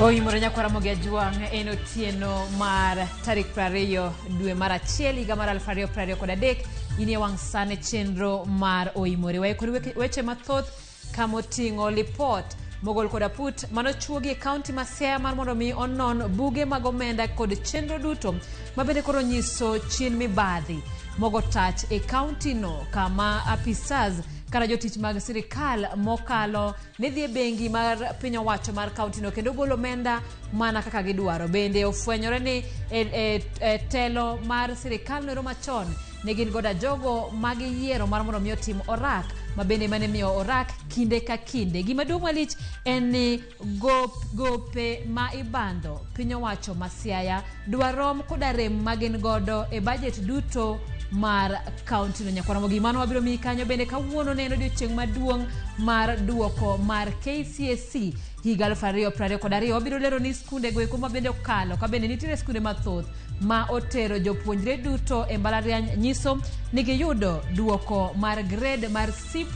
Oimore nyakwara Ramogi Ajwang' en otieno mar tarik 20 dwe mar achiel higa mar 2023 in e wang' sane chenro mar Oimore. Waikore weche mathoth kamoting'o lipot mogol kod aput manochuogi e kaunti ma Siaya mar mondo mi onon buge mag omenda kod chenro duto ma bende koro nyiso chien mibadhi mogo tach e kaunti no kama apisas kata jotich mag sirikal mokalo ne dhi e bengi mar piny owacho mar kauntino kendo golo omenda mana kaka gidwaro. Bende ofwenyore ni e telo mar sirikal noero machon ne gin goda jogo ma giyiero mar mondo mi otim orak ma bende mane miyo orak kinde ka kinde. Gima duong' malich en ni gope ma ibandho piny owacho ma Siaya dwarom koda rem ma gin godo e bajet duto mar kaunti no. Nyakwar Ramogi, mano wabiro miyi kanyo. Bende kawuono ne en odiochieng' maduong' mar duoko mar KCSE higa 2022. Wabiro lero ni skunde go eko ma bende okalo ka bende nitiere skunde mathoth ma otero jopuonjre duto e mbalariany nyiso ni giyudo duoko mar grade mar C+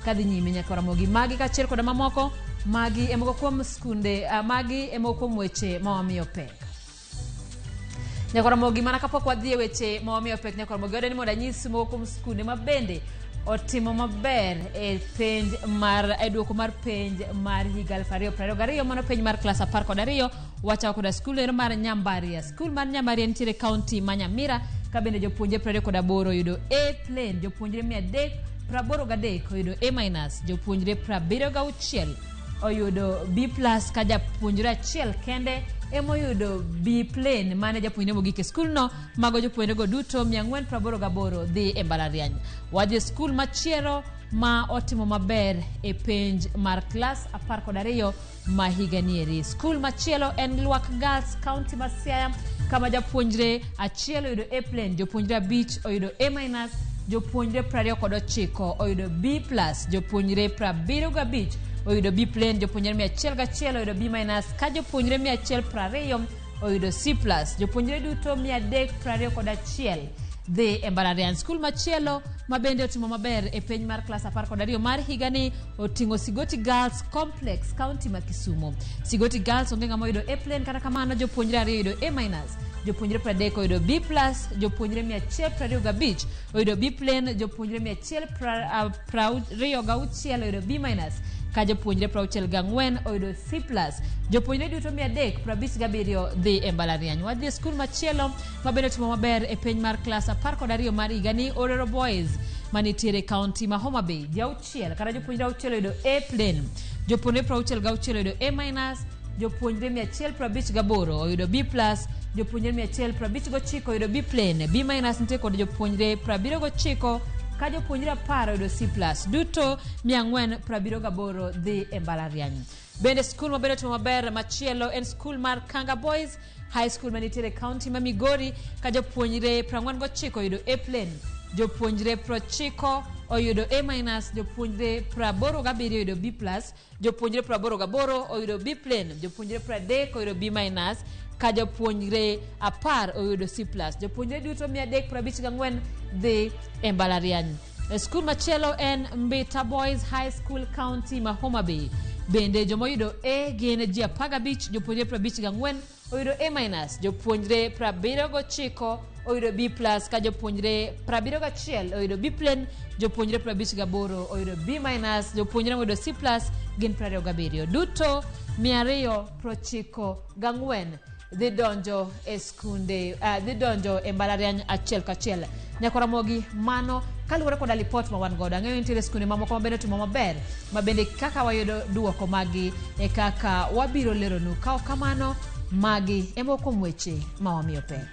kadhi nyime. Nyakwar Ramogi, magi kaachiel koda mamoko, magi e moko kuom skunde, magi e moko kuom weche ma wamiyo pek. Nyakwar Ramogi, mana kapok wadhi e weche ma wamiyo pek, Nyakwar Ramogi, wadwa ni mondo anyis moko kuom skunde ma bende otimo maber e penj mar e duoko mar penj mar higa 2022, mano penj mar klas 12. Wachako koda skul ero mar Nyambaria. Skul mar Nyambaria nitiere kaunti ma Nyamira, ka bende jopuonjre 28 oyudo A plain, jopuonjre 383 oyudo A minus, jopuonjre 76 oyudo B plus, ka japuonjre achiel kende emoyudo B plain mane japuonjre mogik e skulno. Mago jopuonjre go duto 488 dhi e mbalariany. Wadhi e skul machielo ma otimo maber e penj mar klas 12 ma higa nieri. Skul machielo en Lwak Girls, County ma Siaya, kama japuonjre achiel oyudo A plain, jopuonjre abich oyudo A minus, jopuonjre 29 oyudo B plus, jopuonjre 75 oyudo B plain, jopuonjre 101 oyudo B minus, ka jopuonjre 120 oyudo C plus. Jopuonjre duto 321 dhi e mbalariany. Skul machielo ma bende otimo maber e penj mar klas 12 mar higani oting'o Sigoti Girls Complex, County ma Kisumu. Sigoti Girls onge ng'ama oyudo A plain, kata kamano jopuonjre ariyo oyudo A minus, jopuonjre 30 oyudo B plus, jopuonjre 125 oyudo B plain, jopuonjre 126 oyudo B minus, ka jopuonjre 64 oyudo C plus. Jopuonjre duto 357 dhi e mbalariany. Wadhi e skul machielo ma bende otimo maber e penj mar klas 12 mar higani, Orero Boys manitiere e kaunti ma Homa Bay. Ji auchiel kata jopuonjre auchiel oyudo A plain, jopuonjre 66 oyudo A minus, jopuonjre 158 oyudo B plus, jopuonjre 159 oyudo B plain, B minus nitie kod jopuonjre 79, ka jopuonjre 10 oyudo C plus. Duto 478 dhi e mbalariany. Bende skul mabende otimo maber machielo en skul mar Kanga Boys High School manitiere e kaunti ma Migori, ka jopuonjre 49 oyudo A plain, jopuonjre 90 oyudo A minus, jopuonjre 87 oyudo B plus, jopuonjre 88 oyudo B plain, jopuonjre 30 oyudo B minus, ka jopuonjre 10 oyudo C plus. Jopuonjre duto 354 dhi e mbalariany. E skul machielo en Mbita Boys High School, County ma Homa Bay. Bende joma oyudo A gin ji 15, jopuonjre 54 oyudo A minus, jopuonjre 79 oyudo B plus, ka jopuonjre 71 oyudo B plain, jopuonjre 58 oyudo B minus, jopuonjre moyudo C plus gin 27. Duto 294 dhi donjo e skunde, dhi donjo e mbalariany achiel kachiel. Nyakwar Ramogi, mano kaluwore koda lipot ma wan godo. Ang'eyo nitiere skunde mamoko ma bende otimo maber, ma bende kaka wayudo duoko magi e kaka wabiro leronu. Ka ok kamano, magi e moko kuom weche ma wamiyo pek.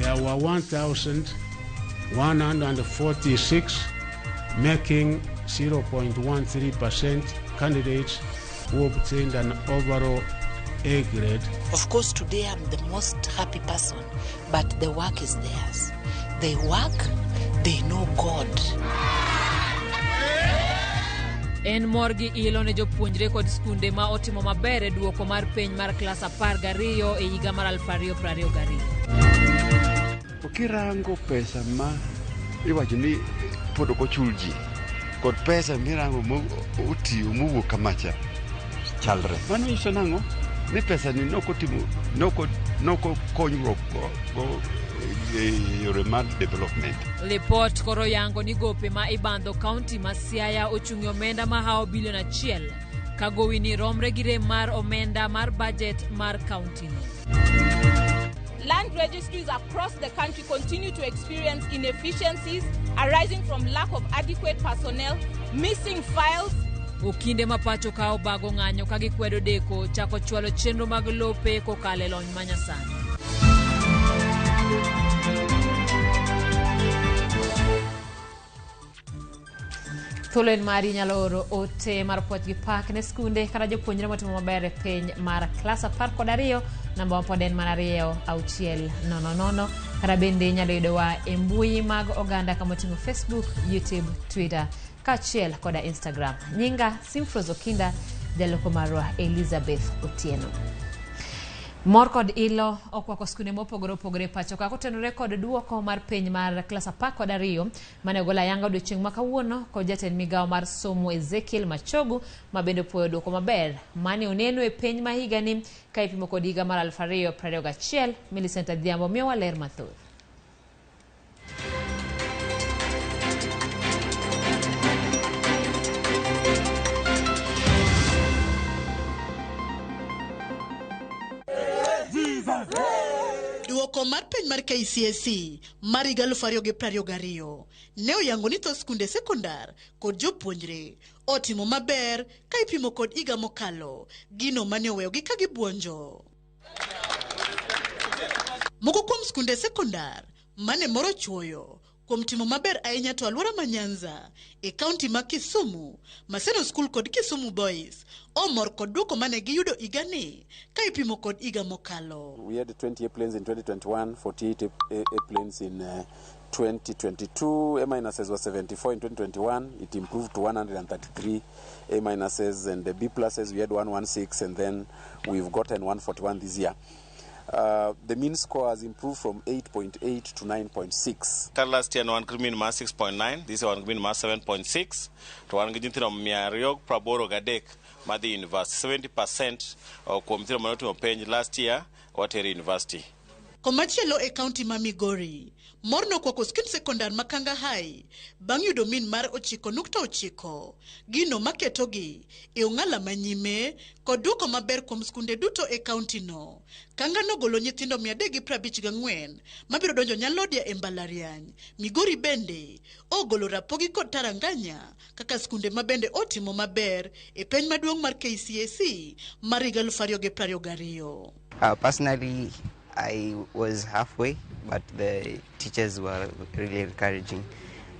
There were 1,146, making 0.13% candidates who obtained an overall A grade. Of course, today I'm the most happy person, but the work is theirs. They work, they know God. En mor gi ilo ne jopuonjre kod skunde ma otimo maber e duoko mar penj mar klas 12 e higa mar 2022. Kirango pesa ma iwacho ni pod ok ochul ji kod pesa mirango mo otiyo mowuok kamacha, chalre. Mano nyiso nang'o? Ni pesa ni nokotimo noko noko konyruok go, go e yore mar development. Lipot koro yango ni gope ma ibandho kaunti ma Siaya ochung' e omenda mahawo bilion 1 ka gowi ni romre gi rem mar omenda mar bajet mar kaunti no. Land registries across the country continue to experience inefficiencies arising from lack of adequate personnel, missing files. Okinde ma pacho ka obago ng'anyo ka gikwedo deko chako chwalo chenro mag lope kokalo e lony manyasani. Thuolo en mari, inyalo oro ote mar puoch gi pak ne skunde kata jopuonjre motimo maber e piny mar klas 12. Namba ma pod en mana 2600, kata bende inyalo yudowa e mbui mag oganda kama oting'o Facebook, YouTube, Twitter kaachiel koda Instagram. Nyinga Simfros Okinda, jaloko marwa Elizabeth Otieno. Mor kod ilo okwako skunde mopogore opogore pacho ka kotenore kod duoko mar penj mar klas 12 mane ogol ayanga odiochieng' ma kawuono kod jatend migawo mar somo Ezekiel Machogu, ma bende opuoyo duoko maber mane oneno e penj ma higani ka ipimo kod higa mar 2021. Millicent Adhiambo miyowa ler mathoth. Duoko mar penj mar KCSE mar higa 2022 ne oyango ni thoth skunde sekondar kod jopuonjre otimo maber ka ipimo kod higa mokalo, gino mane oweyogi ka gibuonjo. Moko kuom skunde sekondar mane moro chuoyo kuom timo maber ahinya to alwora ma Nyanza e kaunti ma Kisumu, Maseno School kod Kisumu Boys omor kod duoko mane giyudo higani ka ipimo kod higa mokalo. We had 20 airplanes in 2021, 48 airplanes in 2022. A minuses were 74 in 2021. It improved to 133 A minuses, and the B pluses we had 116, and then we've gotten 141 this year. The mean score has improved from 8.8 to 9.6. Ka last year ne wan gi mean mar 6.9, this year wan gi mean mar 7.6, to wan gi nyithindo 283 madhi university. 70% kuom nyithindo mane otimo penj last year watero e university. Komachielo e kaunti ma Migori, mor nokwako skund sekondar ma Kanga High bang' yudo mean mar 9.9, gino maketogi e ong'ala manyime kod duoko maber kuom skunde duto e kaunti no. Kanga nogolo nyithindo 354 mabiro donjo Nyalodia e mbalariany. Migori bende ogolo Rapogi kod Taranganya kaka skunde ma bende otimo maber e penj maduong' mar KCSE mar higa 2022. Personally, I was halfway, but the teachers were really encouraging.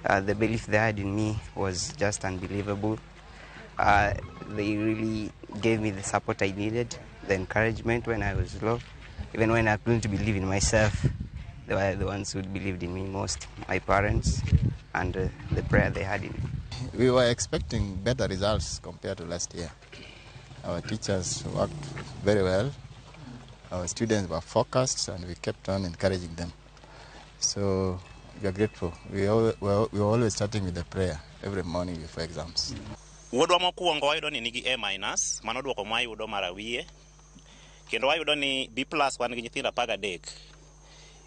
The belief they had in me was just unbelievable. They really gave me the support I needed, the encouragement when I was low. Even when I couldn't believe in myself, they were the ones who believed in me most, my parents and the prayer they had in me. We were expecting better results compared to last year. Our teachers worked very well. Our students were focused and we kept on encouraging them. So we are grateful. We are always starting with a prayer every morning before exams. Wuodwa mokwongo wayudo ni nigi A minus, mano duoko mwayudo mar awiye. Kendo wayudo ni B plus wan gi nyithindo 13.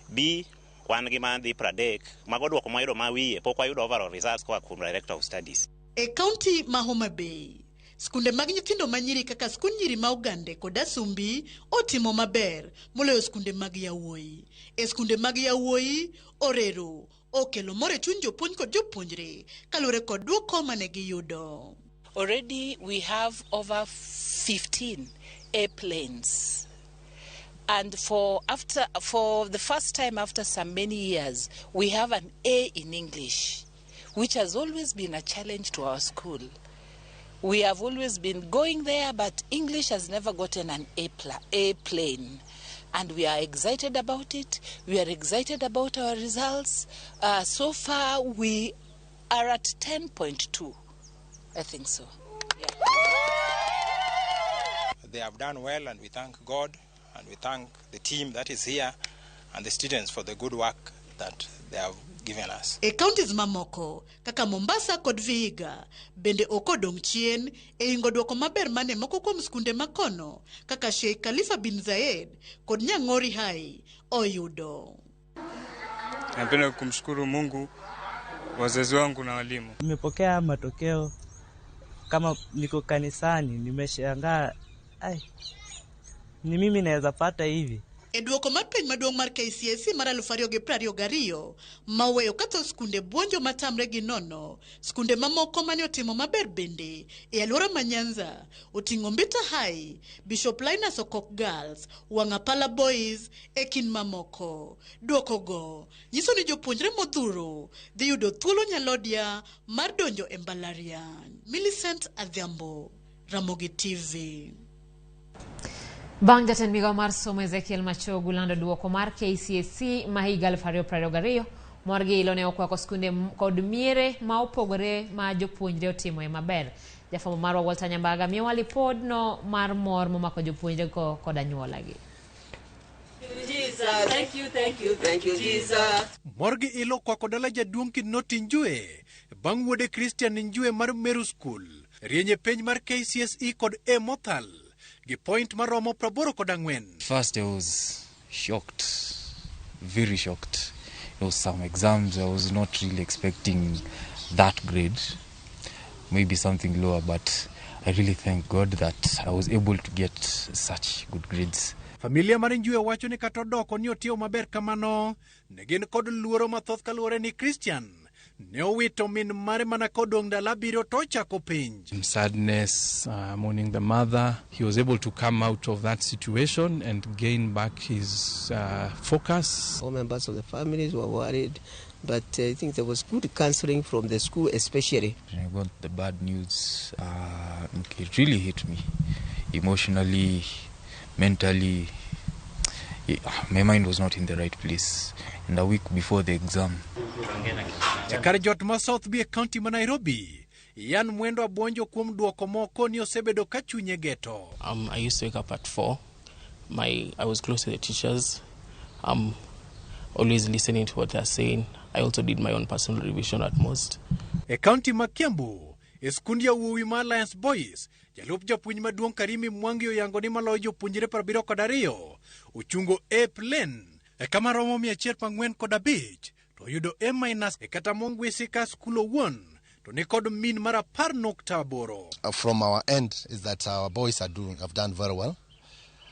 B wan gi madhi 30. Mago duoko mwayudo ma wiye, pok wayudo overall results koa kuom Director of Studies. E kaunti ma Homa Bay, skunde mag nyithindo manyiri kaka skund nyiri ma Ogande kod Asumbi otimo maber moloyo skunde mag yawuoyi. E skunde mag yawuoyi, Orero okelo mor e chuny jopuonj kod jopuonjre kaluwore kod duoko mane giyudo. Already we have over 15 airplanes. And for the first time after some many years, we have an A in English, which has always been a challenge to our school. We have always been going there, but English has never gotten an A plane. And we are excited about it. We are excited about our results. So far, we are at 10.2. I think so. They have done well, and we thank God and we thank the team that is here and the students for the good work that they have given us. E counties mamoko kaka Mombasa kod Vihiga bende ok odong' chien e ingo duoko maber mane moko kuom skunde makono kaka Sheikh Khalifa bin Zayed kod Nyang'ori High oyudo. Napenda kumshukuru Mungu, wazazi wangu na walimu. Nimepokea matokeo kama niko kanisani, nimeshangaa, ai, ni mimi naweza pata hivi. E duoko mar penj maduong' mar KCSE mar 2022 ma oweyo ka thoth skunde buonjo matamre gi nono, skunde mamoko mane otimo maber bende e alwora ma Nyanza oting'o Mbita High, Bishop Linus Okok Girls, Wang'apala Boys e kind mamoko. Duoko go nyiso ni jopuonjre modhuro dhi yudo thuolo nyalodia mar donjo e mbalariany. Millicent Adhiambo, Ramogi TV. Bang' jatend migao mar somo Ezekiel Machogu lando duoko mar KCSE ma higa 2022, mor gi ilo ne okwako skunde kod miere ma opogore ma jopuonjre otimoe maber. Jafwambo marwa Walter Nyambaga miyowa lipodno mar mor momako jopuonjre go kod anyuolagi. Jesus, thank you, thank you, thank you, Jesus. Mor gi ilo okwako dala jaduong' Kinoti Njue bang' wuode Christian Njue mar Meru School rieny e penj mar KCSE kod A mothal gi point maromo 84. First, I was shocked, very shocked. There was some exams I was not really expecting that grade, maybe something lower, but I really thank God that I was able to get such good grades. Familia mar Njue wacho ni kata odoko ni otiyo maber kamano, ne gin kod luoro mathoth kaluwore ni Christian ne owito min mare mana kodong' ndalo 7 to ochako penj. Sadness, mourning the mother. He was able to come out of that situation and gain back his focus. All members of the families were worried, but I think there was good counseling from the school especially. When I got the bad news, it really hit me emotionally, mentally. My mind was not in the right place. And a week before the exam. Kar jot ma South B e county ma Nairobi, Ian Mwendo abuonjo kuom duoko moko ni osebedo ka chunye geto. I used to wake up at 4. I was close to the teachers. Always listening to what they're saying. I also did my own personal revision at most. E county ma Kiambu, e skund yawuowi ma Alliance Boys, jalup japuonj maduong' Karimi Mwangi oyango ni maloyo jopuonjre 72 ochungo A plain e kama romo 145 to oyudo A minus e kata mongwisi ka skul owuon to ni kod min mar 10.8. From our end is that our boys have done very well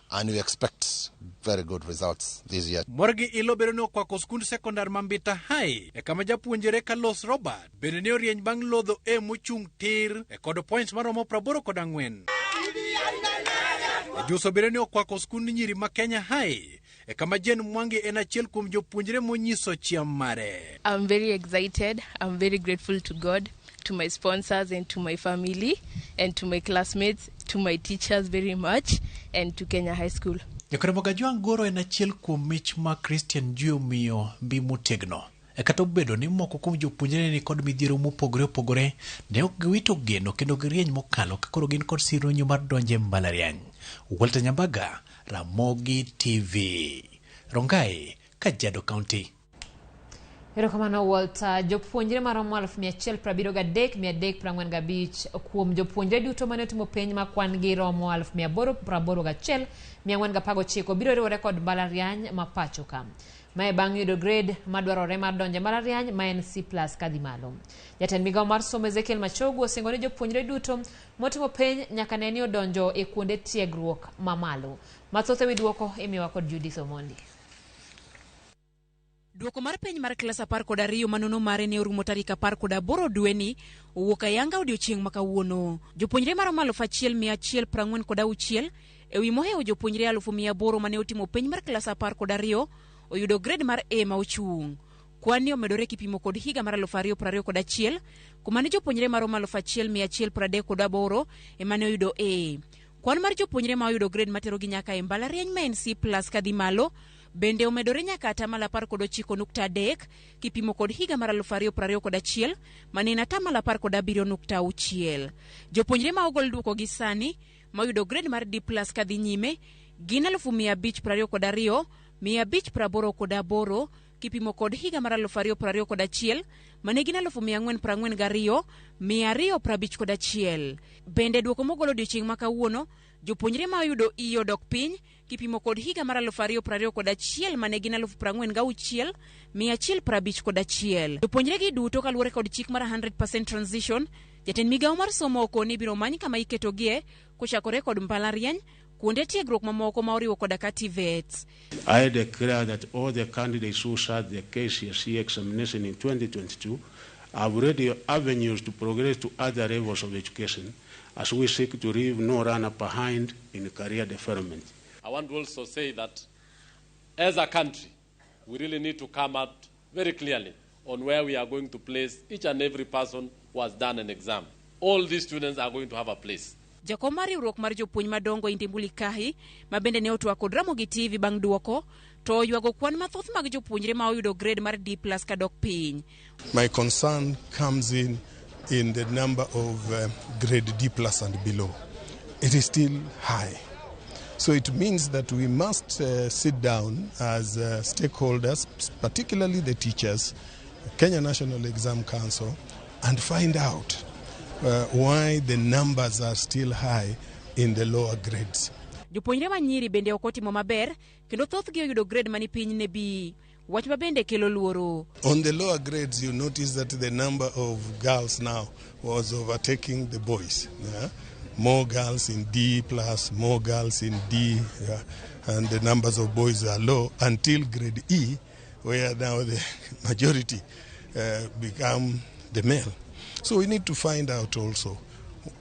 and we expect very good results this year. Mor gi ilo bedo ni okwako skund sekondar ma Mbita High e kama japuonjre Carlos Robert bende ne orieny bang' lodho A mochung' tir e kod points maromo 84. Juso bende ne okwako skund nyiri ma Kenya High e kama Jane Mwangi en achiel kuom jopuonjre monyiso chia mare. I'm very excited. I'm very grateful to God, to my sponsors and to my family and to my classmates, to my teachers very much and to Kenya High School. Jakramogi Ajwang' Goro en achiel kuom mich ma Christian Njue omiyo mbi motegno. E kata obedo ni moko kuom jopuonjre ni kod midhiero mopogore opogore, ne ok giwito geno kendo girieny mokalo ka koro gin kod sironyo mar donjo e mbalariany. Walter Nyambaga, Ramogi TV, Rongai, Kajiado County. Erokamano Walter. Jopuonjre maromo 173,345 kuom jopuonjre duto mane otimo penj ma kwan gi romo 881,419 biro riwore kod mbalariany ma pacho ka. Mae bang' yudo grade madwarore mar donjo e mbalariany ma en C+ kadhi malo. Jatend migao mar somo Ezekiel Machogu osingo ni jopuonjre duto motimo penj nyaka ne ni odonjo e kuonde tiegruok mamalo. Mathoth ewi duoko imiyowa kod Judith Omondi. Duoko mar penj mar klas 12 manono mare ne orumo tarik 18 dweni owuok ayanga odiochieng' ma kawuono. Jopuonjre maromo 1146 ewi mohewo jopuonjre 800,000 mane otimo penj mar klas 12 oyudo grade mar A ma ochung'. Kwan ni omedore kipimo kod higa mar 2021 kuma ne jopuonjre maromo 1138 ema ne oyudo A. Kwan mar jopuonjre ma oyudo grade materogi nyaka e mbalariany ma en C+ kadhi malo bende omedore nyaka 19.3% kipimo kod higa mar 2021 mane en 17.6%. Jopuonjre ma ogol duoko gi sani ma oyudo grade mar D+ kadhi nyime gin 522,588 kipimo kod higa mar 2021 mane gin 442,251. Bende duoko mogol odiochieng' ma kawuono, jopuonjre ma oyudo E odok piny kipimo kod higa mar 2021 mane gin 46,151. Jopuonjre gi duto kaluwore kod chik mar 100% transition, jatend migawo mar somo okoni ibiro many kama iketogie kochakore kod mbalariany, kuonde tiegruok mamoko ma oriwo koda ka TVETs. I declare that all the candidates who sat the KCSE examination in 2022 have ready avenues to progress to other levels of education as we seek to leave no runner behind in career development. I want to also say that as a country, we really need to come out very clearly on where we are going to place each and every person who has done an exam. All these students are going to have a place. Jakom mar riwruok mar jopuonj madongo Indimbuli Kahi, ma bende ne otwak kod Ramogi TV bang' duoko, to oywago kwan mathoth mag jopuonjre ma oyudo grade mar D+ kadok piny. My concern comes in the number of grade D plus and below. It is still high. So it means that we must sit down as stakeholders, particularly the teachers, Kenya National Exam Council, and find out why the numbers are still high in the lower grades. Jopuonjre ma nyiri bende ok otimo maber kendo thothgi oyudo grade mani piny ne B. Wach ma bende kelo luoro. On the lower grades, you notice that the number of girls now was overtaking the boys. Yeah? More girls in D plus, more girls in D, yeah? And the numbers of boys are low until grade E, where now the majority become the male. So we need to find out also,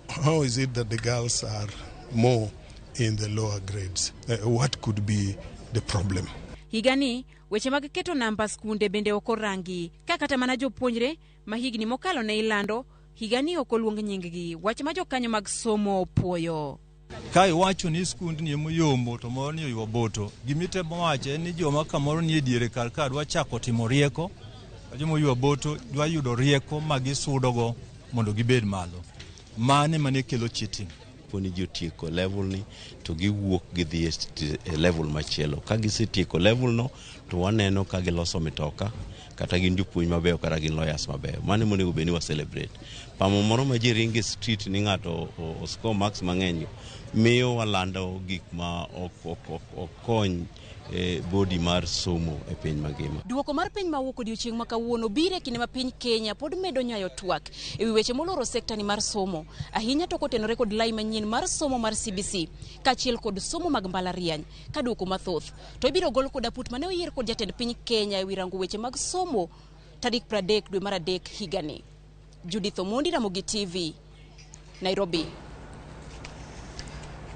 how is it that the girls are more in the lower grades? What could be the problem? Higani, weche mag keto namba skunde bende ok orangi. Ka kata mana jopuonjre ma higni mokalo ne ilando, higani ok oluong nying-gi. Wach ma jokanyo mag somo opuoyo. Ka iwacho ni skundni emoyombo to moro ni oywa boto, gimitemo wacho en ni joma kamoro nie diere kar ka dwa chako timo rieko, joma oywa boto dwa yudo rieko ma gisudogo mondo gibed malo. Mane mane kelo cheating. Poni ji otieko level ni to giwuok gidhi e level machielo. Ka gisetieko level no to waneno ka giloso mitoka, kata gin jopuonj mabeyo kata gin lawyers mabeyo. Mano monego bed ni wa celebrate. Pamo moro ma ji ringe street ni ng'ato oscore marks mang'eny miyo walando gik ma ok kony body mar somo e piny mangima. Duoko mar piny mawuok odiochieng' ma kawuono biro e kinde ma piny Kenya pod medo nyayo twak ewi weche moloro sekta ni mar somo, ahinya to kotenore kod lai manyien mar somo mar CBC kaachiel kod somo mag mbalariany. Ka duoko mathoth to ibiro gol kod aput mane oyier kod jatend piny Kenya ewi rango weche mag somo tarik 30 dwe mar 3 higani. Judith Omondi, Ramogi TV, Nairobi.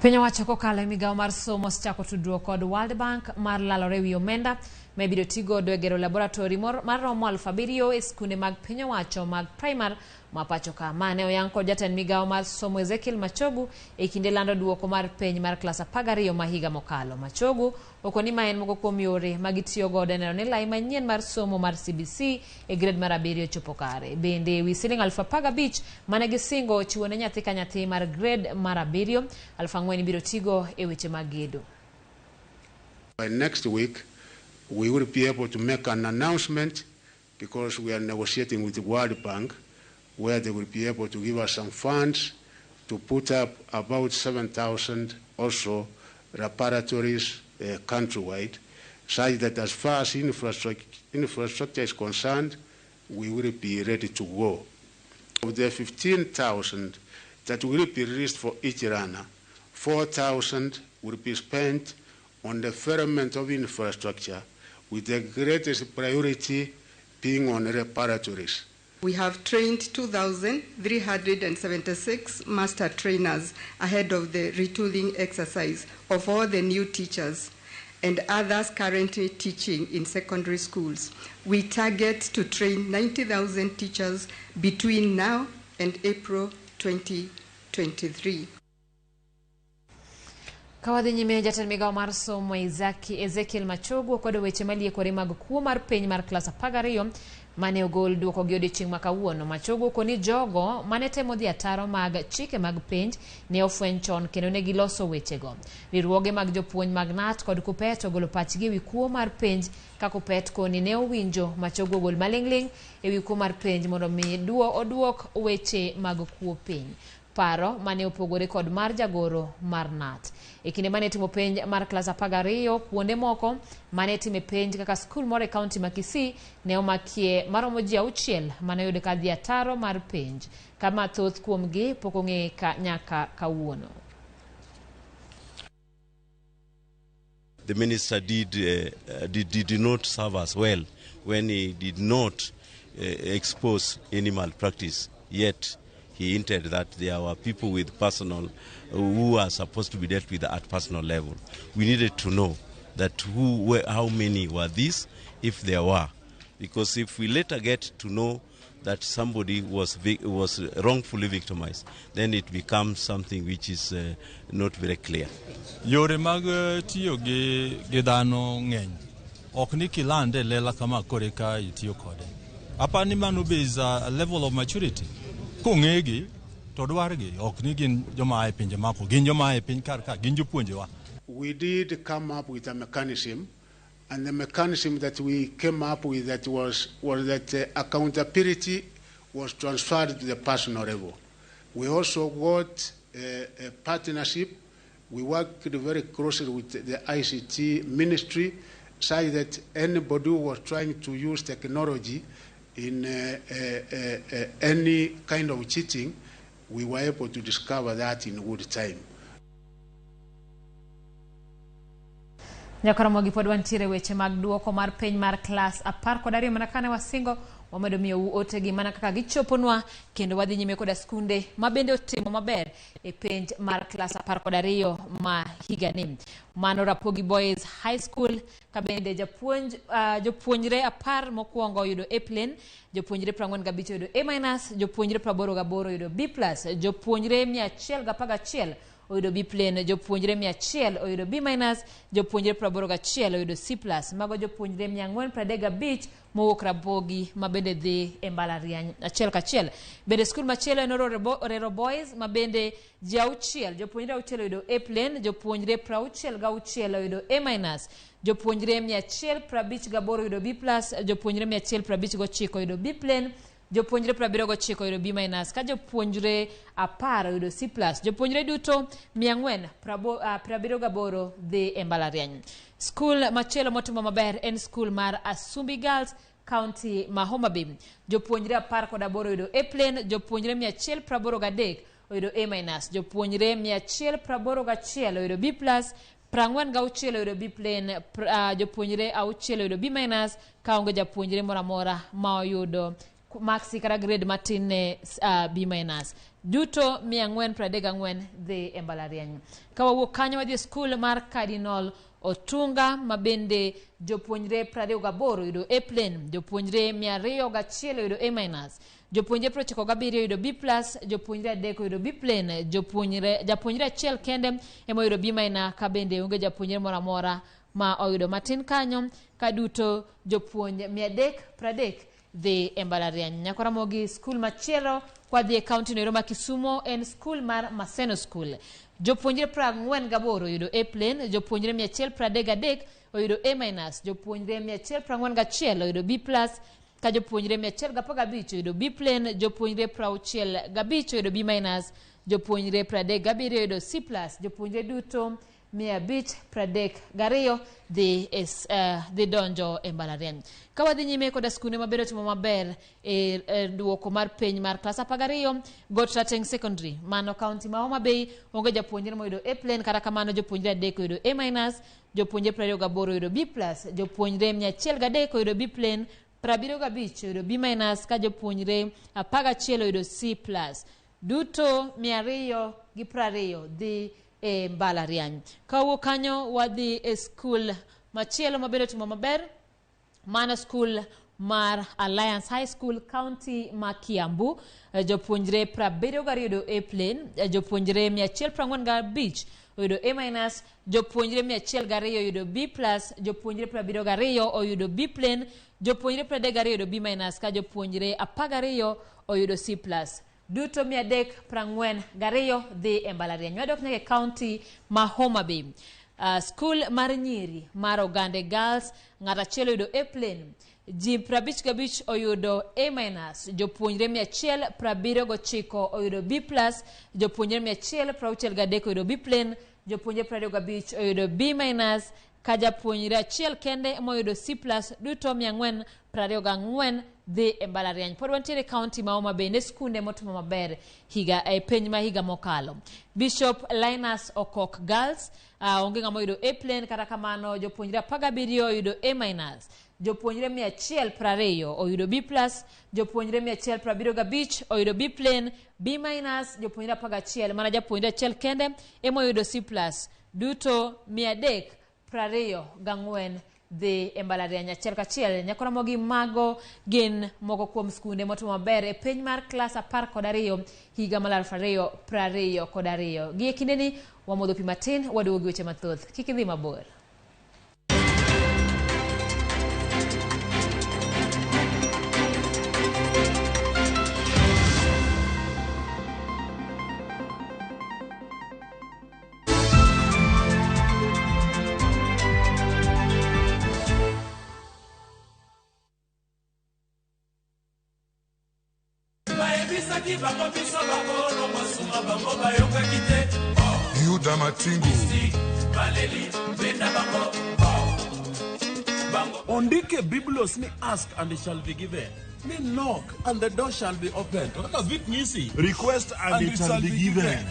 Piny owacho kokalo e migawo mar somo osechako tudruok kod World Bank mar lalore wi omenda ma ibiro tigodo e gero laboratory mar romo 7,000 e skunde mag piny owacho mag primar ma pacho ka. Mane oyang kod jatend migawo mar somo Ezekiel Machogu e kinde lando duoko mar penj mar klas 12 ma higa mokalo. Machogu okoni ma en moko kuom yore ma gitiyo godo e neno ni lai manyien mar somo mar CBC e grade mar 7 ochopo kare. Bende wi siling 15,000 mane gisingo chiwo ne nyathi ka nyathi mar grade mar 7, 4,000 ibiro tigo e weche mag gedo. By next week, we will be able to make an announcement because we are negotiating with the World Bank, where they will be able to give us some funds to put up about 7,000 also laboratories countrywide, such that as far as infrastructure is concerned, we will be ready to go. Of the 15,000 that will be released for each learner, 4,000 will be spent on the development of infrastructure, with the greatest priority being on laboratories. We have trained 2,376 master trainers ahead of the retooling exercise of all the new teachers and others currently teaching in secondary schools. We target to train 90,000 teachers between now and April 2023. Kawadhi nyime, jatend migawo mar somo Ezekiel Machogu okwedo weche maliekore mag kuo mar piny mar klas 12 Mane ogol duoko gi odiochieng' ma kawuono. Machogu koni jogo mane temo dhi ataro mag chike mag penj ne ofweny chon kendo ne giloso wechego. Riwruoge mag jopuonj mag KNUT kod KUPPET ogolo pachgi ewi kuo mar penj ka KUPPET koni ne owinjo Machogu ogol maling'ling' ewi kuo mar penj mondo mi oduok weche mag kuo piny. Paro mane opogore kod mar jagoro mar KNUT. E kinde mane timo penj mar klas 12, kuonde moko mane time penj kaka skul moro e kaunti ma Kisii ne omakie maromo ji 6 mane oyud ka dhi ataro mar penj, kama thoth kuomgi pok ong'e nyaka kawuono. The minister did not serve us well when he did not expose any malpractice, yet he hinted that there were people with personal who are supposed to be dealt with at personal level. We needed to know that how many were these, if there were, because if we later get to know that somebody was wrongfully victimized, then it becomes something which is not very clear. Yore mag tiyo gi dhano ng'eny. Ok ni kilande lela kama kore ka itiyo kode. Apani mano be is a level of maturity. Kong'egi to dwargi ok ni gin joma ae pinje mako, gin joma ae piny kar ka, gin jopuonjewa. We did come up with a mechanism, and the mechanism that we came up with that was that accountability was transferred to the personal level. We also got a partnership. We worked very closely with the ICT ministry, so that anybody who was trying to use technology in any kind of cheating, we were able to discover that in good time. Nyakaramogi pod wantiere weche mag duoko mar piny mar klas 12 mana kane wasingo wamedo miyo otegi mana kaka gichoponwa kendo wadhi nyime koda skunde ma bende otimo maber e penj mar klas 12 ma higani. Mano Rapogi Boys High School ka bende jopuonjre 10 mokwongo oyudo A plain, jopuonjre 45 oyudo A-, jopuonjre 88 oyudo B+, jopuonjre 111 oyudo B plain, jopuonjre 100 oyudo B-, jopuonjre 81 oyudo C+. Mago jopuonjre 435 mowuok Rapogi ma bende dhi e mbalariany achiel kachiel. Bende skul machielo en Orero Boys ma bende ji 6, jopuonjre 6 oyudo A plain, jopuonjre 66 oyudo A-, jopuonjre 158 oyudo B+, jopuonjre 159 oyudo B plain, jopuonjre 79 oyudo B-, ka jopuonjre 10 oyudo C+. Jopuonjre duto 478 dhi e mbalariany. Skul machielo motimo maber en skul mar Asumbi Girls, County ma Homa Bay. Jopuonjre 18 oyudo A plain, jopuonjre 183 oyudo A-, jopuonjre 181 oyudo B+, 46 oyudo B plain, jopuonjre 6 oyudo B-, ka onge japuonjre moro amora ma oyudo maxi kata grade matin ne B-. Duto 434 dhi e mbalariany. Ka wawuok kanyo wadhi e skul mar Cardinal Otunga ma bende jopuonjre 28 oyudo A plain, jopuonjre 201 oyudo A-, jopuonjre 97 oyudo B+, jopuonjre 3 oyudo B plain, japuonjre achiel kende ema oyudo B-, ka bende onge japuonjre moro amora ma oyudo matin kanyo, ka duto jopuonj 330 dhi e mbalariany. Nyakaramogi skul machielo kwa dhi e kaunti noero ma Kisumo en skul mar Maseno School. Jopuonjre 48 oyudo A plain, jopuonjre 133 oyudo A-, jopuonjre 141 oyudo B+, ka jopuonjre 115 oyudo B plain, jopuonjre 65 oyudo B-, jopuonjre 37 oyudo C+, jopuonjre duto 532 dhi donjo e mbalariany. Ka wadhi nyime koda skunde mabedo timo maber e duoko mar penj mar klas 12, Got Rateng Secondary mano kaunti ma Homa Bay onge japuonjre moyudo A plain, kata kamano jopuonjre 3 oyudo A-, jopuonjre 28 oyudo B+, jopuonjre 103 oyudo B plain, 75 oyudo B-, ka jopuonjre 11 oyudo C+. Duto 220 dhi e mbalariany. Kawuok kanyo wadhi e skul machielo mabedo timo maber, mano skul mar Alliance High School, County ma Kiambu. Jopuonjre 72 oyudo A plain, jopuonjre 145 oyudo A minus, jopuonjre 102 oyudo B plus, jopuonjre 72 oyudo B plain, jopuonjre 32 oyudo B minus ka jopuonjre 12 oyudo C plus. Duto 342 dhi e mbalariany. Wadok nyaka e kaunti ma Homa Bay. Skul mar nyiri mar Ogande Girls, ng'ato achiel oyudo A plain, ji 55 oyudo A minus, jopuonjre 179 oyudo B plus, jopuonjre 163 oyudo B plain, jopuonjre 25 oyudo B minus, ka japuonjre achiel kende moyudo C plus, duto 424 dhi e mbalariany. Pod wantiere e kaunti ma Homa Bay ne skunde motimo maber higa e penj ma higa mokalo. Bishop Linus Okok Girls, onge ng'ama oyudo A plain, kata kamano jopuonjre 17 oyudo A minus, jopuonjre 120 oyudo B plus, jopuonjre 175 oyudo B plain, B minus, jopuonjre 11 mana japuonjre achiel kende ema oyudo C plus, duto 324 dhi e mbalariany achiel kachiel. Nyakoromogi mago gin moko kuom skunde motimo maber e piny mar klas 12 higa mar 2022. Gi e kindeni wamodho pi matin, waduogo gi weche mathoth. Kik idhi mabor. Yuda Matingu. Ondike Biblos ni ask and it shall be given. Ni knock and the door shall be opened. Request and it shall be given.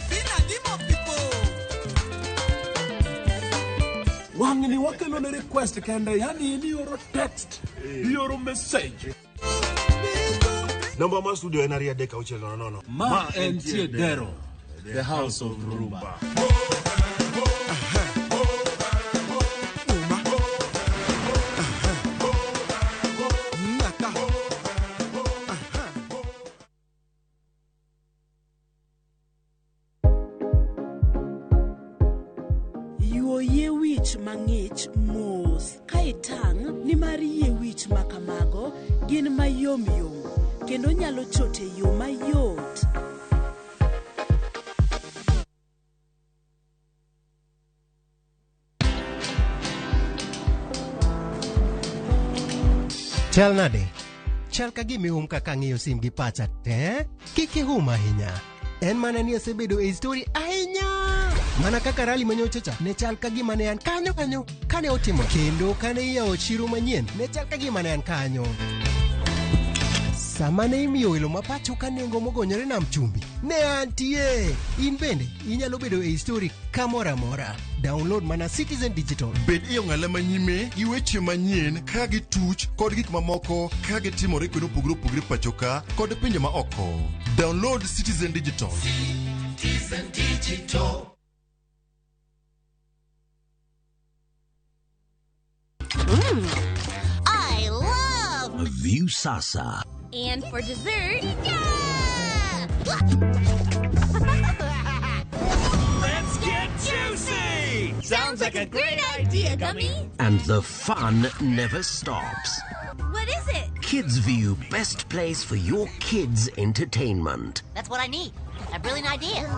Wang'ni wakelo ne request kende, yani ioro text, ioro message. Namba mar studio en 23600. Ma entie Dero, the house of Rumba. Yuo yie wich mang'ich mos ka itang' nimar yie wich ma kamago gin mayomyom kendo nyalo chot e yo mayot. Chal nade? Chal ka gima ihum kaka ang'iyo sim gi pacha te? Kik ihum ahinya. En mana ni asebedo e story ahinya. Mana kaka rally manyocha cha ne chal ka gima ne an kanyo kanyo kane otimo. Kendo kane iyawo chiro manyien ne chal ka gima ne an kanyo. Sama ne imiyo welo ma pacho ka nengo mogonyore nam chumbi, ne antie. In bende inyalo bedo e story kamoro amora. Download mana Citizen Digital. Bed e ong'ala manyime gi weche manyien ka gituch kod gik mamoko ka gitimore kuonde mopogore opogore pacho ka kod pinje ma oko. Download Citizen Digital. Citizen Digital. I love Viusasa. And for dessert, yeah! Let's get juicy! Sounds like a great idea, Gummy. And the fun never stops. What is it? Kids View, best place for your kids' entertainment. That's what I need. A brilliant idea.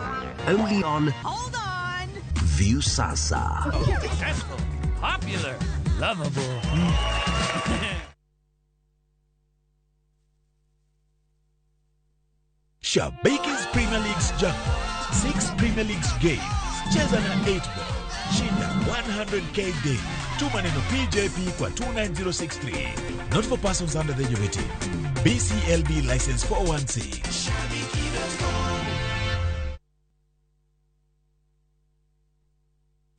Only on Hold on. Viusasa. Successful, popular, lovable. Shabiki's Premier League's jackpot. 6 Premier Leagues games. Cheza na 8 ball. Shinda 100k daily. Tuma neno PJP kwa 29063. Not for persons under the age of 18. BCLB license 416.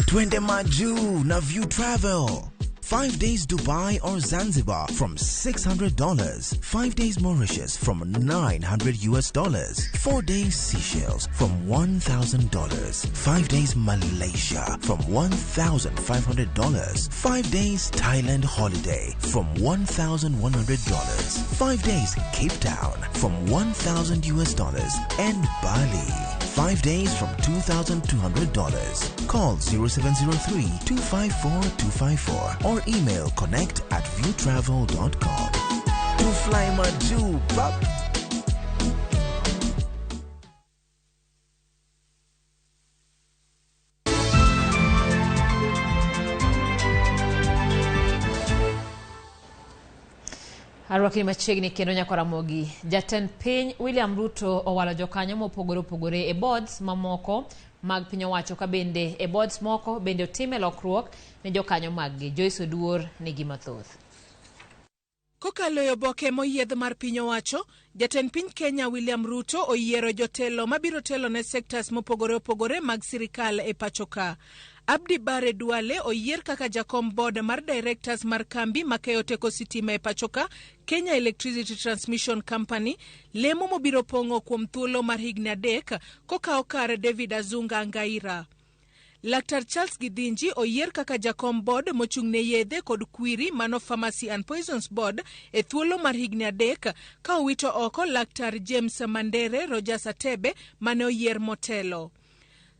Twende Maju na View Travel. 5 days Dubai or Zanzibar from $600. 5 days Mauritius from $900. 4 days Seychelles from $1,000. 5 days Malaysia from $1,500. 5 days Thailand holiday from $1,100. 5 days Cape Town from $1,000 and Bali 5 days from $2,200. Call 0703 254 254 or email connect@viewtravel.com. To fly Maju, bap. Arwakni machiegni kendo nyako Ramogi. Jatend piny William Ruto owalo jokanyo mopogore opogore e boards mamoko mag piny owacho ka bende e boards moko bende otime lokruok ne jokanyo maggi. Joyce Oduor nigi mathoth. Kokalo e oboke moyiedh mar piny owacho, jatend piny Kenya William Ruto oyiero jotelo mabiro telo ne sectors mopogore opogore mag sirikal e pacho ka. Abdi Bare Duale oyier kaka jakom board mar directors mar kambi makeyo teko sitima e pacho ka, Kenya Electricity Transmission Company, lemo mobiro pong'o kuom thuolo mar higni 3 kokawo kar David Azunga Ngaira. Laktar Charles Githinji oyier kaka jakom board mochung' ne yedhe kod kwiri mano Pharmacy and Poisons Board e thuolo mar higni 3 ka owito oko Laktar James Mandere Rogers Atebe mane oyier motelo.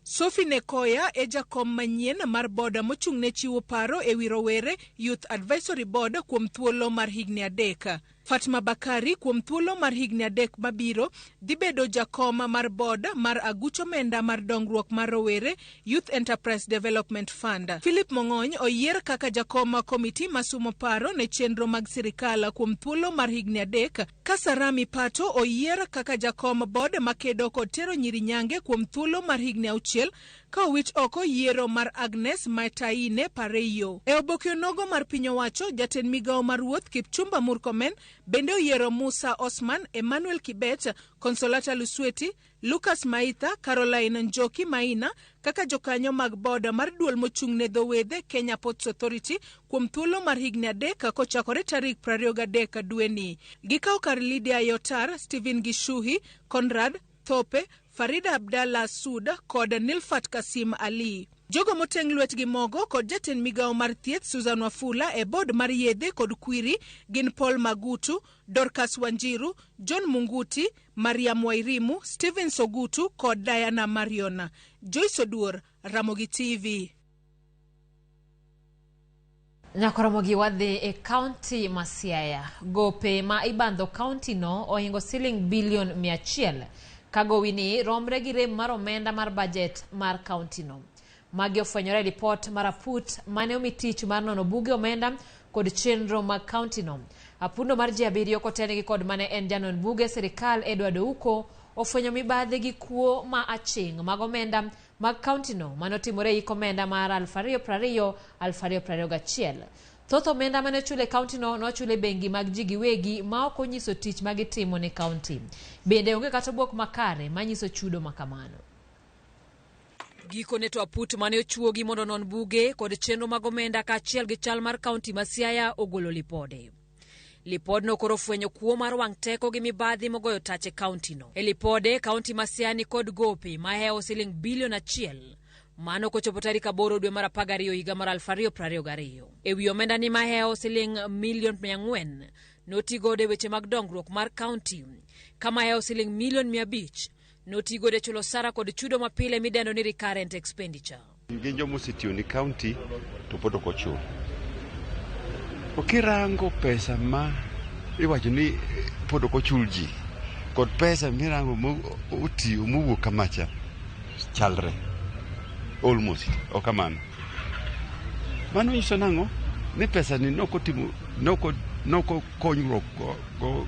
Sophie Nekoya e jakom manyien mar board mochung' ne chiwo paro e wi rowere Youth Advisory Board kuom thuolo mar higni 3. Fatma Bakari kuom thuolo mar higni 3 mabiro dhi bedo jakom mar board mar aguch omenda mar dongruok mar rowere Youth Enterprise Development Fund. Philip Mong'ony oyier kaka jakom komiti masumo paro ne chenro mag sirikal kuom thuolo mar higni 3 ka Sarami Pato oyier kaka jakom board makedo kod tero nyiri nyange kuom thuolo mar higni 6 ka owit oko yiero mar Agnes Mataine Pareyo. E oboke onogo mar piny owacho, jatend migawo mar wuoth Kipchumba Murkomen bende oyiero Musa Osman, Emmanuel Kibet, Consolata Lusweti, Lucas Maitha, Caroline Njoki Maina kaka jokanyo mag board mar duol mochung' ne dho wedhe Kenya Ports Authority kuom thuolo mar higni 3 kochakore tarik 23 dweni. Gikawo kar Lydia Yotar, Stephen Gishuhi, Conrad Thope, Farida Abdallah Sud kod Nilfat Kasim Ali. Jogo moteng' lwetgi mogo kod jatend migawo mar thieth Susan Wafula e board mar yedhe kod kwiri gin Paul Magutu, Dorcas Wanjiru, John Munguti, Mariam Wairimu, Stephen Sogutu kod Diana Mariona. Joyce Oduor, Ramogi TV. Nyako Ramogi wadhi e kaunti ma Siaya. Gope ma ibandho kaunti no ohingo siling bilion 100 ka gowi ni romre gi rem mar omenda mar bajet mar kaunti no. Magi ofwenyore e lipot mar aput mane omi tich mar nono buge omenda kod chenro mag kaunti no. Apuno mar ji 7 kotenegi kod mane en janon buge sirikal Edward Ouko ofwenyo mibadhi gi kuo ma aching' mag omenda mag kaunti no mane otimore e hik omenda mar 2020-2021. Thoth omenda mane ochul e kaunti no nochul e bengi mag ji giwegi ma ok onyiso tich ma gitimo ne kaunti. Bende onge kata obok makare manyiso chudo makamano. Gikone to aput mane ochuogi mondo onon buge kod chenro mag omenda kaachiel gi chal mar kaunti ma Siaya ogolo lipode. Lipodno koro fwenyo kuo mar wang' teko gi mibadhi mogoyo tach e kaunti no. E lipode, kaunti ma Siaya ni kod gope mahewo siling bilion 1. Mano kochopo tarik 8 dwe mar 12 higa mar 2022. E wi omenda ni mahewo siling milion 400 notigodo e weche mag dongruok mar kaunti, kama hewo siling milion 500 notigodo e chulo osara kod chudo mapile midendo ni recurrent expenditure. Gin joma osetiyo ni kaunti to pod ok ochul. Okirango pesa ma iwacho ni pod ok ochul ji kod pesa mirango motiyo mowuok kamacha chalre almost ok kamano. Mano nyiso nang'o? Ni pesa ni nokotimo noko konyruok go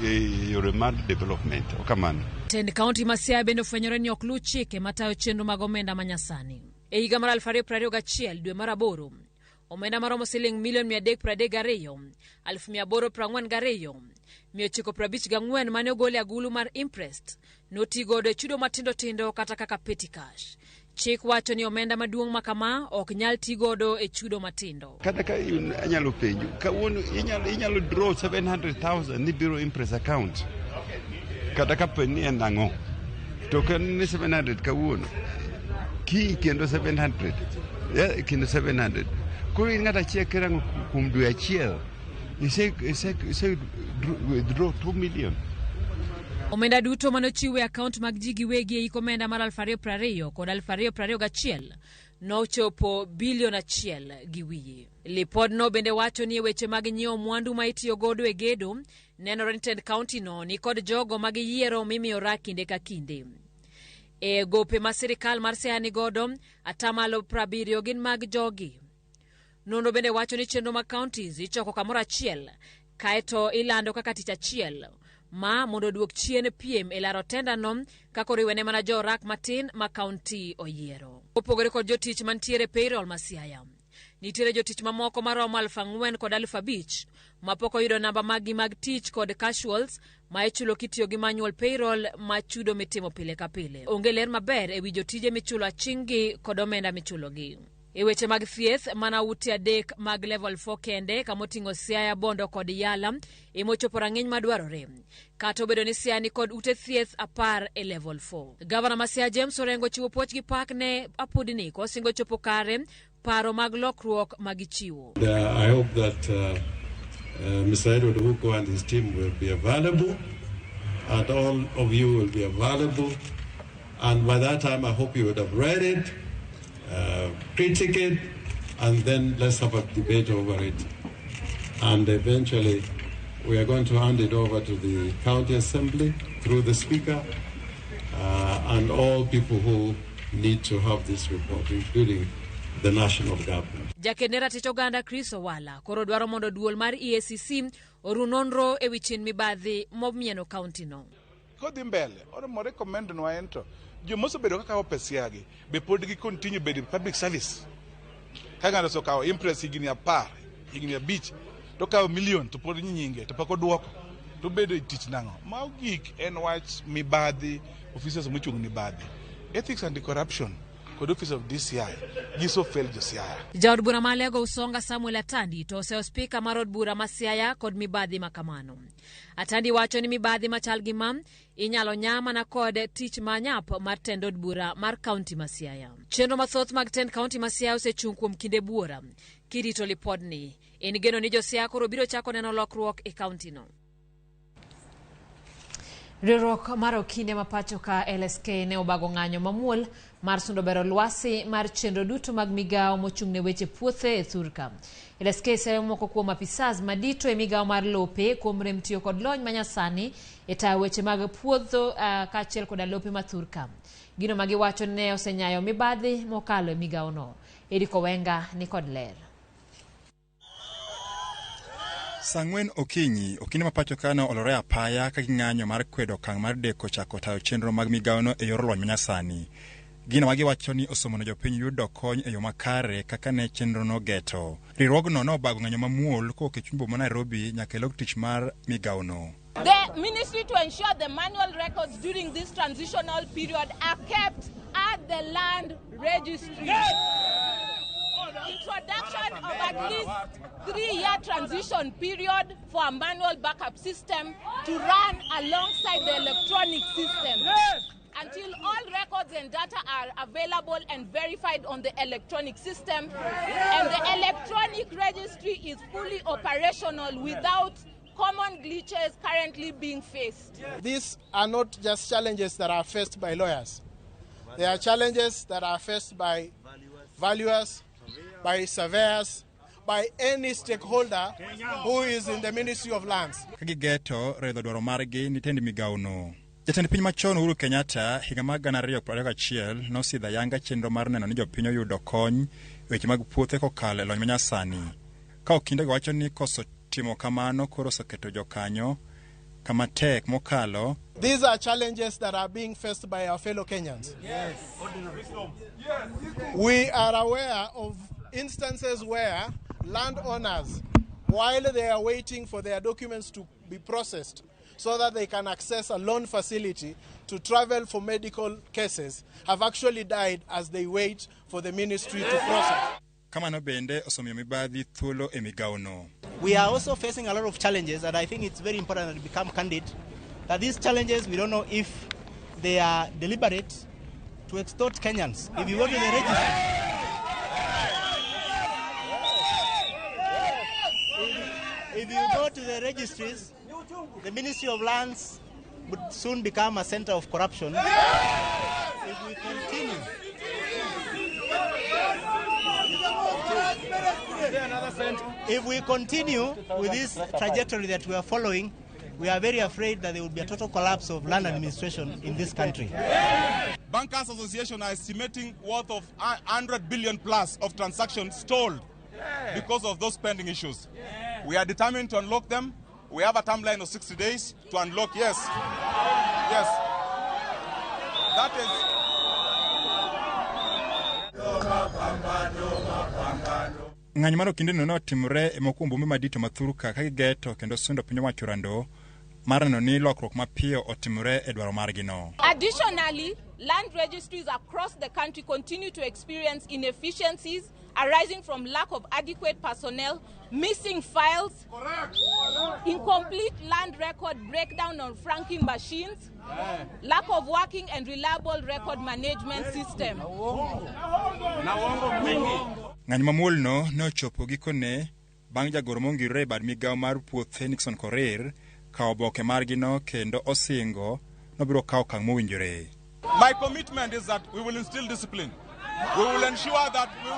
e yore mar development ok kamano. Tend kaunti ma Siaya bende ofwenyore ni ok luw chike matayo chenro mag omenda manyasani. E higa mar 2021 dwe mar 8, omenda maromo siling milion 332, 842, 954 mane ogol e agulu mar imprest notigodo e chudo matindo tindo kata kaka petty cash. Chik wacho ni omenda maduong' ma kama ok nyal tigodo e chudo matindo. Kata ka anyalo penjo, kawuono inyalo draw 700,000 ni biro imprest account. Kata ka ni en ang'o? To ka ni 700 kawuono, kiny kendo 700, kendo 700. Koro in ng'at achiel kirango kuom dwe achiel, ise withdraw 2 million. Omenda duto manochiw e akaont mag ji giwegi e hik omenda mar 2020 kod 2021 nochopo bilion 1.5. Lipodno bende wacho ni e weche mag nyiewo mwandu ma itiyo godo e gedo, nenore ni tend kaontino ni kod jogo ma giyiero mimiyo rak kinde ka kinde. E gope ma sirikal mar Siaya ni godo, 70% gin mag jogi. Nonro bende wacho ni chenro mag counties ichoko kamoro achiel kaeto ilando kaka tich achiel ma mondo oduok chien piem e laro tendano kaka oriwene mana jorak matin ma kaunti oyiero. Opogore kod jotich mantiere payroll ma Siaya, nitiere jotich mamoko maromo 4,000 kod 5,000 mapok oyudo namba maggi mag tich kod casuals ma ichulo kitiyo gi manual payroll ma chudo mitimo pile ka pile. Onge ler maber ewi jotije michulo aching' kod omenda michulogi. E weche mag thieth, mana ute 3 mag level 4 kende kamoting'o Siaya, Bondo kod Yala emochopo rang'iny madwarore. Kata obedo ni Siaya ni kod ute thieth 10 e level 4. Gavana ma Siaya James Orengo chiwo puoch gi pak ne apudni kosingo chopo kare paro mag lokruok magichiwo. I hope that Mr. Edward Ouko and his team will be available, and all of you will be available. And by that time, I hope you would have read it, critique it, and then let's have a debate over it. And eventually, we are going to hand it over to the county assembly through the speaker and all people who need to have this report, including the national government. Jaked ne ratich oganda Chris Owala koro dwaro mondo duol mar EACC oru nonro ewi chin mibadhi momieno kaunti no. Kodhi mbele, oromo recommend nwa ento joma osebedo kaka kawo pes yagi be pod gi continue bedo e public service. Ka ng'ato osekawo impress higni 10, higni 5, to kawo million to pod nyinge to pok oduoko to bedo e tich nang'o? Mogik en wach mibadhi, officers mochung' mibadhi. Ethics and corruption kod office of DCI giso fail jo Siaya. Jaod bura ma Alego Usonga Samuel Atandi to oseyo spika mar od bura ma Siaya kod mibadhi ma kamano. Atandi wacho ni mibadhi machal gi ma inyalo nya mana kod tich manyap mar tend od bura mar kaunti ma Siaya. Chenro mathoth mag tend kaunti ma Siaya osechung' kuom kinde buora. Kirito lipodni, en geno ni jo Siaya koro biro chako neno lokruok e kaunti no. Riwruok mar okinde ma pacho ka LSK ne obago ng'anyo mamuol mar sundo bero lwasi mar chenro duto mag migawo mochung' ne weche puothe e thurka. LSK sero moko kuom apisas madito e migawo mar lope kuom rem tiyo kod lony manyasani e tayo weche mag puodho kaachiel koda lope ma thurka. Gino ma giwacho ne osenyayo mibadhi mokalo e migawo no. Eric Owenga ni kod ler. Saa 4 okinyi, okinde ma pacho ka ne olore apaya ka ging'anyo mar kwedo okang' mar deko chako tayo chenro mag migawono e yor lony manyasani. Gino ma giwacho ni osomono jopiny yudo kony e yo makare kaka ne chenrono geto. Riwruogno nobago ng'anyo mamuol kowuok e chuny boma Nairobi nyaka e log tich mar migawono. The ministry to ensure the manual records during this transitional period are kept at the land registry. Yes. Introduction of at least 3-year transition period for a manual backup system to run alongside the electronic system. Yes. Until all records and data are available and verified on the electronic system, and the electronic registry is fully operational without common glitches currently being faced. These are not just challenges that are faced by lawyers. They are challenges that are faced by valuers, by surveyors, by any stakeholder who is in the Ministry of Lands. Ka gigeto redho dwaro margi ni tend migawono. Jatend piny machon Uhuru Kenyatta higa mar 2021 nosidho ayanga chenro mar neno ni jopiny oyudo kony e weche mag puothe kokalo e lony manyasani. Ka okindego wacho ni koso timo kamano koro oseketo jokanyo kama tek mokalo. These are challenges that are being faced by our fellow Kenyans. Yes. We are aware of instances where landowners, while they are waiting for their documents to be processed so that they can access a loan facility to travel for medical cases, have actually died as they wait for the ministry to process. Kamano bende osemiyo mibadhi thuolo e migawono. We are also facing a lot of challenges, and I think it's very important that we become candid that these challenges, we don't know if they are deliberate to extort Kenyans. If you go to the registry, if you go to the registries, the Ministry of Lands would soon become a center of corruption. If we continue. If we continue with this trajectory that we are following, we are very afraid that there will be a total collapse of land administration in this country. Bankers Association are estimating worth of 100 billion plus of transactions stalled because of those pending issues. We are determined to unlock them. We have a timeline of 60 days to unlock. Yes. Yes. That is. Ng'anyo mar okindeno ne otimore e moko kuom bombe madito ma thurka ka gigeto kendo sundo piny owacho rando mar neno ni lokruok mapiyo otimore e dwaro margino. Additionally, land registries across the country continue to experience inefficiencies arising from lack of adequate personnel, missing files, incomplete land record breakdown on franking machines, lack of working and reliable record management system. Ng'anyo mamuolno ne ochopo gikone bang' jagoro mongirore e bad migawo mar puothe Nixon Korir kawo oboke margino kendo osingo nobiro kawo okang' mowinjore. My commitment is that we will instill discipline. We will ensure that we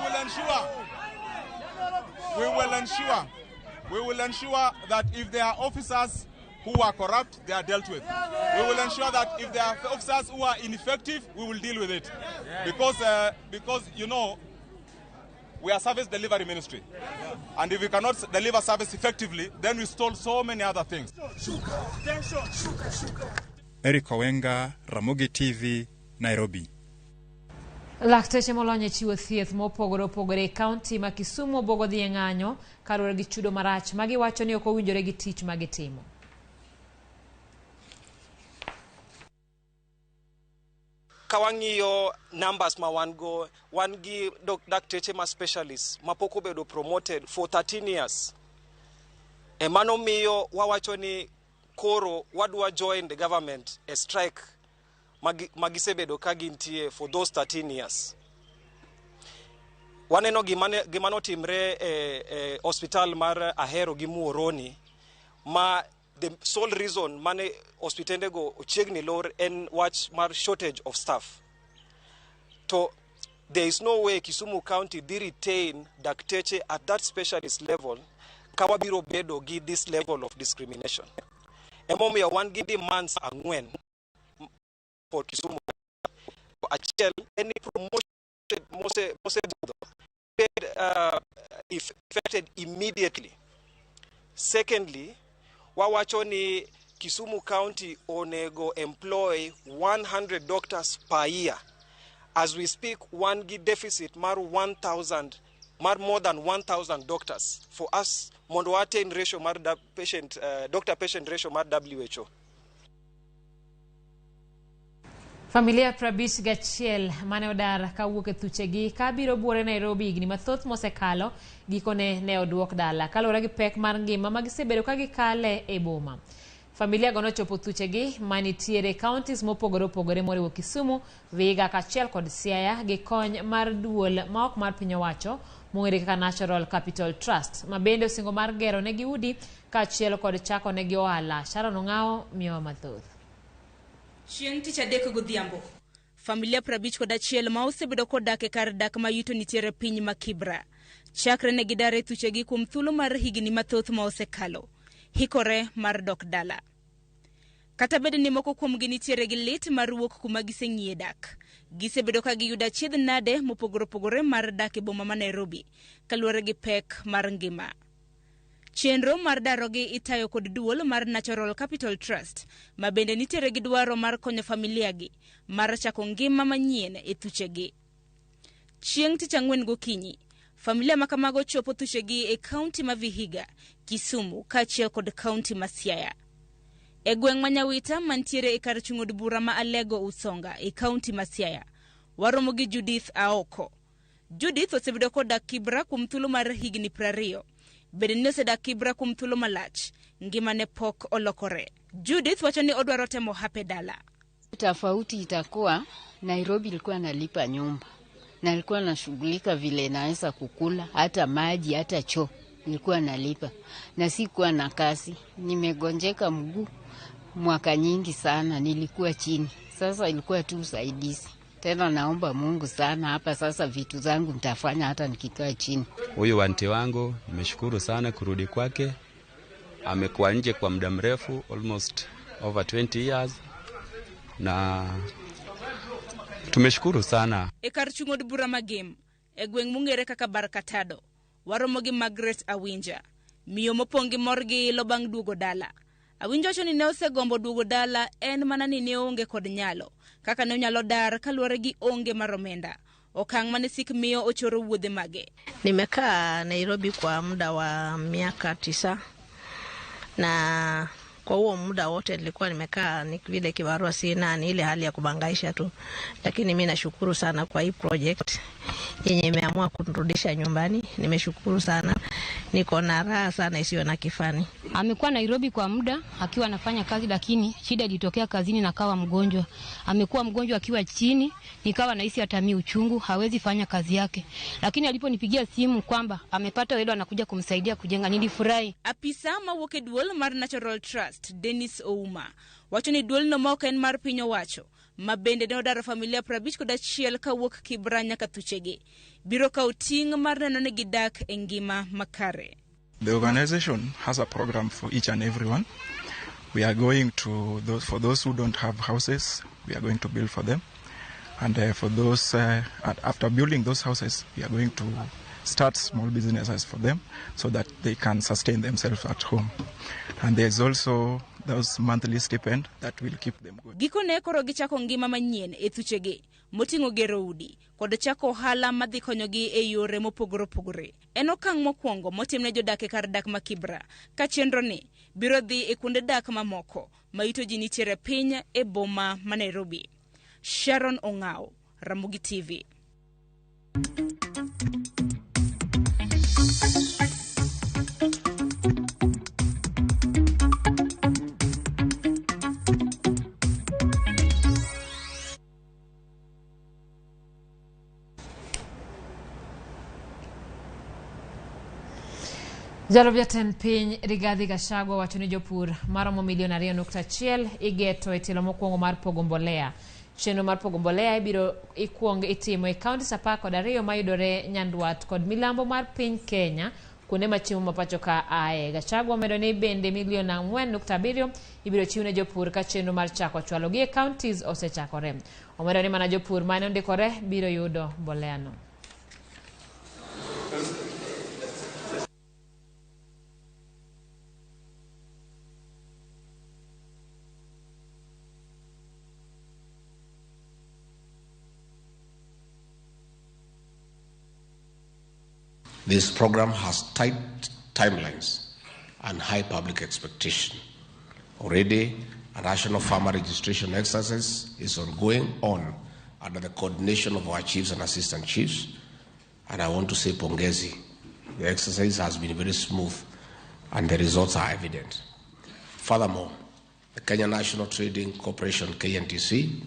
will ensure that if there are officers who are corrupt, they are dealt with. We will ensure that if there are officers who are ineffective, we will deal with it. Because you know, we are service delivery ministry. And if we cannot deliver service effectively, then we stole so many other things. Eric Owenga, Ramogi TV, Nairobi. Lakteche molony e chiwo thieth mopogore opogore e kaunti ma Kisumu obuogo dhi e ng'anyo kaluwore gi chudo marach ma giwacho ni ok owinjore gi tich ma gitimo. Ka wang'iyo numbers ma wan go, wan gi dakteche ma specialists ma pok obedo promoted for 13 years. E mano miyo wawacho ni koro wadwa join the government e strike magisebedo ka gintie for those 13 years. Waneno gima notimre e hospital mar Ahero gi Muhoroni, ma the sole reason mane hospitendego ochiegni lor en wach mar shortage of staff. To there is no way Kisumu County dhi retain dakteche at that specialist level ka wabiro bedo gi this level of discrimination. Emomiyo wan gi demands ang'wen for Kisumu. Achiel, any promotion mosebudho affected immediately. Secondly, wawacho ni Kisumu County onego employ 100 doctors per year. As we speak, one gi deficit mar 1,000, mar more than 1,000 doctors for us mondo attain ratio mar patient, doctor patient ratio mar WHO. Familia 51 mane odar kawuok e thuchegi kabiro buore Nairobi higni mathoth mosekalo gikone ne oduok dala kaluwore gi pek mar ngima ma gisebedo ka gikale e boma. Familia go nochopo thuchegi manitiere counties mopogore opogore moriwo Kisumu, Vihiga kaachiel kod Siaya gi kony mar duol ma ok mar piny owacho mong'ere kaka Natural Capital Trust ma bende osingo mar gero negi udi kaachiel kod chako negi ohala. Sharon Ong'awo miyowa mathoth. Chieng' tich adek godhiambo, familia 51 ma osebedo kodak e kar dak ma yuto nitiere piny ma Kibra. Chakre ne gidar e thuchegi kuom thuolo mar higni mathoth ma osekalo, hikore mar dok dala. Kata bed ni moko kuomgi nitiere gi lit mar wuok kuma giseng'ie dak, gisebedo ka giyudo achiedh nade mopogore opogore mar dak e boma ma Nairobi, kaluwore gi pek mar ngima. Chenro mar darogi itayo kod duol mar Natural Capital Trust, ma bende nitiere gi dwaro mar konyo familia gi mar chako ngima manyien e thuchegi. Chieng' tich ang'wen gokinyi, familia ma kamago chopo thuchegi e kaunti ma Vihiga, Kisumu kaachiel kod kaunti ma Siaya. E gweng' ma Nyawita mantiere e kar chung' od bura ma Alego Usonga e kaunti ma Siaya, waromo gi Judith Aoko. Judith osebedo kodak Kibra kuom thuolo mar higni 20. Bende ni osedak Kibra kuom thuolo malach, ngimane pok olokore. Judith wacho ni odwaro temo hape dala. Tofauti itakuwa Nairobi ilikuwa nalipa nyumba na ilikuwa nashughulika vile naweza kukula, hata maji hata choo nilikuwa nalipa, na sikuwa na kazi. Nimegonjeka mguu, Mwaka nyingi sana nilikuwa chini, sasa ilikuwa tu usaidizi. Tena naomba Mungu sana hapa sasa, vitu zangu nitafanya hata nikikaa chini. Huyu wanti wangu nimeshukuru sana kurudi kwake. Amekuwa nje kwa muda mrefu, almost over 20 years, na tumeshukuru sana. E kar chung' od bura Magem, e gweng' mong'ere kaka Barkatado, waromo gi Margaret Awinja, miyo mopong' gi mor gi ilo bang' duogo dala. Awinja wacho ni ne osegombo duogo dala, en mana ni ne oonge kod nyalo, kaka ne onyalo dar kaluwore gi onge mar omenda. Okang' mane sik miyo ochoro wuodhe mage. Nimekaa Nairobi kwa muda wa miaka 9 na kwa huo muda wote nilikuwa nimekaa ni vile kibarua sina, ni ile hali ya kubangaisha tu, lakini mimi nashukuru sana kwa hii project yenye imeamua kunirudisha nyumbani. Nimeshukuru sana, niko na raha sana isiyo na kifani. Amekuwa Nairobi kwa muda akiwa anafanya kazi, lakini shida ilitokea kazini na akawa mgonjwa. Amekuwa mgonjwa akiwa chini, nikawa nahisi hata mimi uchungu, hawezi fanya kazi yake. Lakini aliponipigia simu kwamba amepata welo anakuja kumsaidia kujenga, nilifurahi. Apisa mawuok e duol mar Natural Trust Dennis Ouma wacho ni duolno ma ok en mar piny owacho ma bende ne odaro familia 51 kawuok Kibra nyaka thuchegi biro kawo ting' mar neno ni gidak e ngima makare. The organization has a program for each and everyone. We are going to those, for those who don't have houses, we are going to build for them. And for those, after building those houses, we are going to start small businesses for them so that they can sustain themselves at home. And there's also those monthly stipend that will keep them going. Gikone koro gichako ngima manyien e thuchegi moting'o gero udi kod chako ohala madhi konyogi e yore mopogore opogore. En okang' mokwongo motimne jodak e kar dak ma Kibra, ka chenro ni biro dhi e kuonde dak mamoko ma ito ji nitiere piny e boma ma Nairobi. Sharon Ong'ao, Ramogi TV. Jalup jatend piny Rigathi Gachagua wacho ni jopur maromo milion 2.1 igeto e tielo mokwongo mar pogo mbolea. Chenro mar pogo mbolea ibiro ikuong itimo e kaunti 12 mayudore Nyandwat kod milambo mar piny Kenya, kuonde ma chiemo ma pacho ka ae. Gachagua omedo ni bende milion 4.7 ibiro chiw ne jopur ka chenro mar chako chwalogi e counties osechakore. Omedo ni mana jopur mane ondikore biro yudo mbolea no. This program has tight timelines and high public expectation. Already, a national farmer registration exercise is ongoing on under the coordination of our chiefs and assistant chiefs. And I want to say pongezi. The exercise has been very smooth and the results are evident. Furthermore, the Kenya National Trading Corporation, KNTC,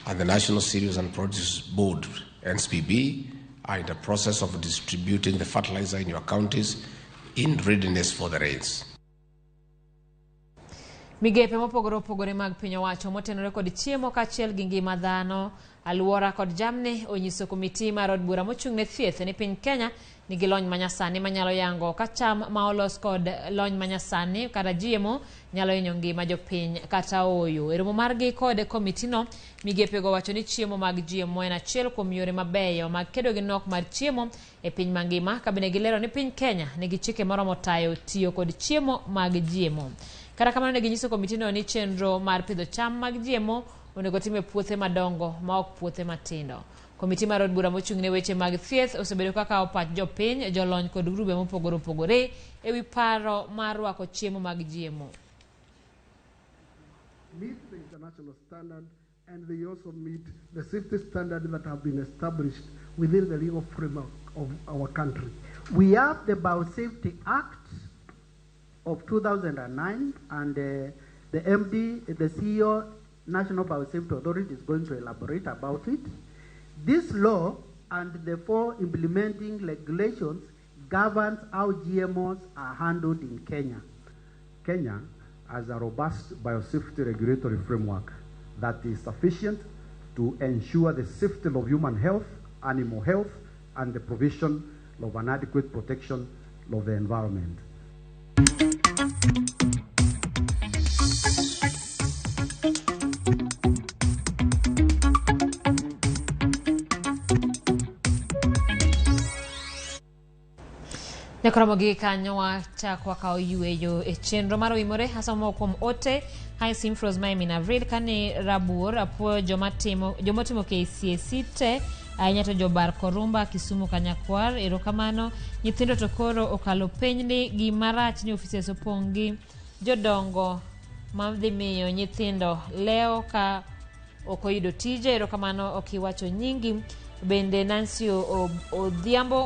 and the National Cereals and Produce Board, NCPB, are in the process of distributing the fertilizer in your counties in readiness for the rains. Migepe mopogore opogore mag piny owacho motenore kod chiemo kaachiel gi ngima dhano, alwora kod jamni onyiso komiti mar od bura mochung' ne thieth ni piny Kenya nigi lony manyasani manyalo yango ka cham ma olos kod lony manyasani kata GMO nyalo hinyo ngima jopiny kata ooyo. E romo margi kod komitino, migepego wacho ni chiemo mag GMO en achiel kuom yore mabeyo mag kedo gi nok mar chiemo e piny mangima, ka bende gilero ni piny Kenya nigi chike moromo tayo tiyo kod chiemo mag GMO. Kata kamano ne ginyiso komitino ni chenro mar pidho cham mag GMO onego tim e puothe madongo ma ok puothe matindo. Komiti mar od bura mochung' ne weche mag thieth osebedo ka kawo pach jopiny, jolony kod grube mopogore opogore e wi paro mar rwako chiemo mag GMO. Meet the international standard and they also meet the safety standard that have been established within the legal framework of our country. We have the Biosafety Act of 2009, and the MD, the CEO, National Biosafety Authority is going to elaborate about it. This law and the four implementing regulations governs how GMOs are handled in Kenya. Kenya as a robust biosafety regulatory framework that is sufficient to ensure the safety of human health, animal health, and the provision of an adequate protection of the environment. Nyakoromo gi kanyo wachak wakawo yueyo e chenro mar Oimore asomo kuom ote hi Simfros mae min Avril kani rabuor apuoyo joma timo KCSE te ahinya to jobar Korumba Kisumu Kanyakwar erokamano nyithindo to koro okalo penj ni gima rach ni offices opong' gi jodongo madhi miyo nyithindo leo ka ok oyudo tije erokamano ok iwacho nyingi bende Nancy Odhiambo.